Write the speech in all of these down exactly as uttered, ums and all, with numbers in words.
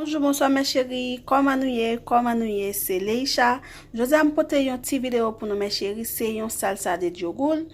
Bonjou, bonswa, mes chéris. Kòman nou ye? Kòman nou ye? Se Leisha. Jodi a, m pote yon ti videyo pou nou, mes chéris. Se yon salsa de dyogoul.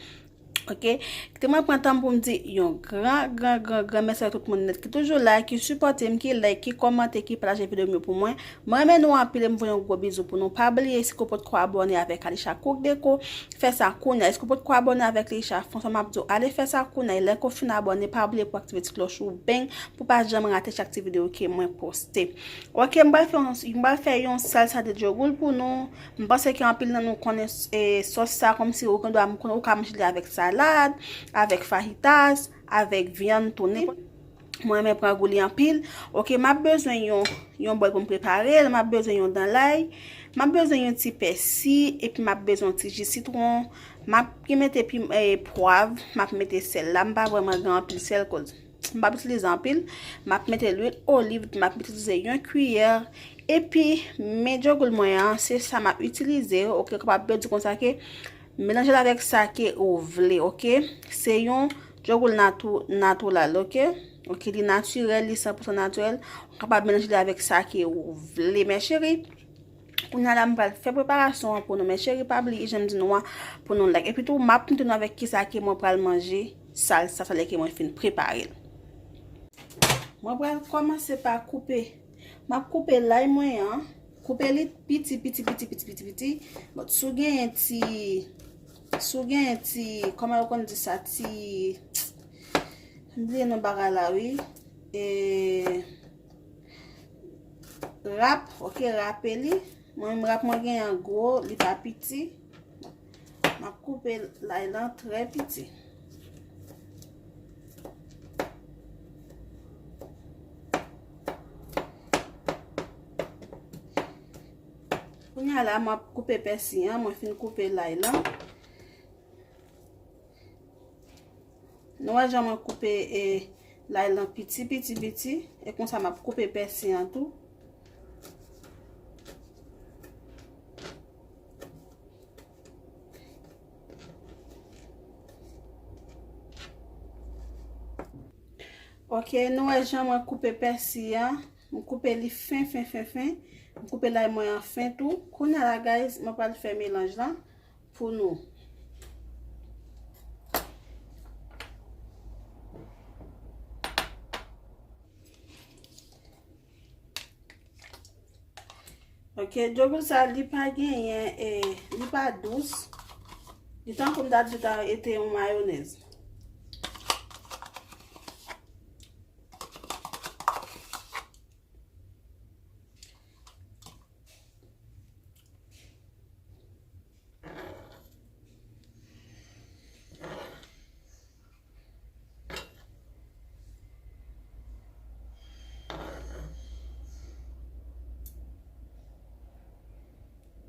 Ok? Kite mwen pran tan pou m di yon gran, gran, gran, gran mèsi a tout moun nèt ki toujou la, ki sipòte m, ki like, ki kòmante, ki pataje videyo m yo pou mwen. Mwen renmen nou anpil e m voye yon gwo bizou pou nou. Pa bliye, si ke w potko abòne avèk Alisha Cook Deco, fè sa kounye a. Si ke w potko abòne avèk Leisha François, m ap di w, ale fè sa kounye a. E lè ke w fin abòne, pa bliye pou aktive ti klòch ou, beng, pou pa janm rate chak ti videyo ke mwen poste. Ok, m pral fè yon, m pral fè yon salsa de dyogoul pou nou. M panse ke anpil nan nou konnen, e, sòs sa, kòmsi ou gen dwa, m konnen ou ka manje li avèk salad, avèk fajitas, avèk vyann tou. Mwen renmen pran gou li anpil. Ok, m ap bezwen yon, yon bòl pou m prepare l. M ap bezwen yon dan lay. M ap bezwen yon ti pèsi. Epi m ap bezwen yon ti ji sitwon. M ap gen mete pim-, e, pwav. M ap mete sèl la. M pa vrèman gen anpil sèl koz m p ap itilize anpil. M ap mete lwil oliv, m ap itilize yon kiyè. Epi, men dyogoul mwen an, se sa m ap itilize. Ok, ou kapab di konsa ke melanje l avèk sa ke ou vle, ok? Se yon dyogoul natou-, natural, ok? Ok, li natirèl, li san pou san natirèl. Ou kapab melanje li avèk sa ke ou vle, mes chéris. Kounye a la, m pral fè preparasyon an pou nou, mes chéris. Pa bliye, jan m di nou an, pou nou like. Epi tou, m ap montre nou avèk kisa ke mwen pral manje salsa sa lè ke mwen fin prepare l. Mwen pral kòmanse pa koupe. M ap koupe lay mwen an. Koupe li piti, piti, piti, piti, piti, piti. Bon, si w genyen ti, si w genyen ti, kòman yo konn di sa, ti, m bliye non bagay la, wi. E, rap, ok, rape li. Mwen menm rap mwen genyen an gwo, li pa piti. M ap koupe lay lan trè piti. Kounye a la, m ap koupe pèsi an, mwen fin koupe lay lan. Nou wè jan mwen koupe, e, lay lan piti, piti, piti. E konsa m ap koupe pèsi an tou. Ok, nou wè jan mwen koupe pèsi an. M koupe li fen, fen, fen, fen. M koupe lay mwen an fen tou. Kounye a la, guys, mwen pral fè melanj lan pou nou. Ok, dyogoul sa, li pa genyen, e, li pa dous. Li tankou m ta di w ta ete yon mayonèz.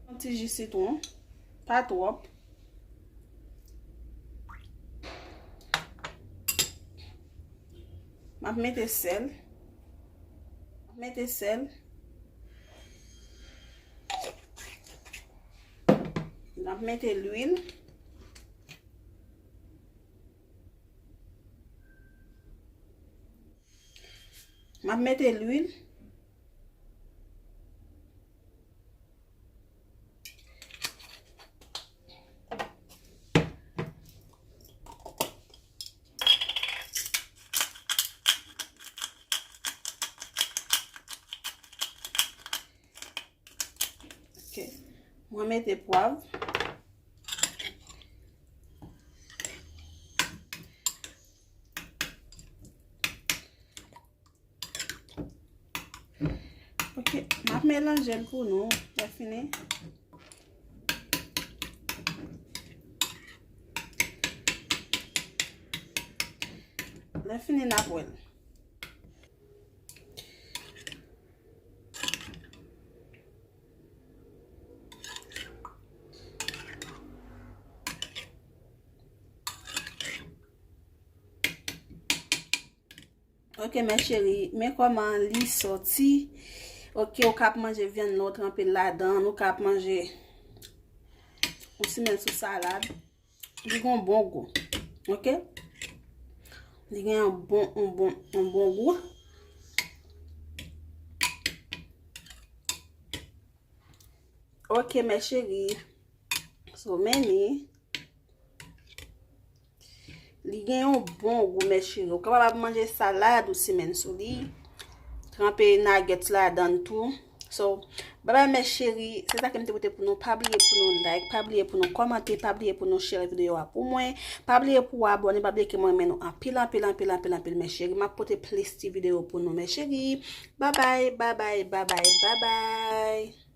Yon ti ji sitwon, pa twòp. M ap mete sèl. M ap mete sèl. M ap mete lwil. M ap mete lwil. Ok. Mwen mete pwav. Ok, m ap melanje l pou nou. Lè fini. Lè fini, n ap wè l. Ok, mes chéris, men kòman li sòti. Ok, ou ka ap manje vyann nan, ou tranpe l ladan, ou ka ap manje yon ti mèl sou salad. Li gen yon bon gou. Ok? Li gen yon bon, yon bon, yon bon gou. Ok, mes chéries. So many. Li gen yon bon gou, mes chéries. Ou kapab ap manje salad ou simen sou li. Tranpe nuggets ladan tou. So, bye bye, mes chéries. Se sa ke m te pote pou nou. Pa bliye pou nou like, pa bliye pou nou kòmante, pa bliye pou nou share videyo a pou mwen. Pa bliye pou abòne, pa bliye ke mwen renmen nou anpil, anpil, anpil, anpil, anpil, mes chéries. M ap pote plis ti videyo pou nou, mes chéries. Bye bye, bye bye, bye bye, bye bye.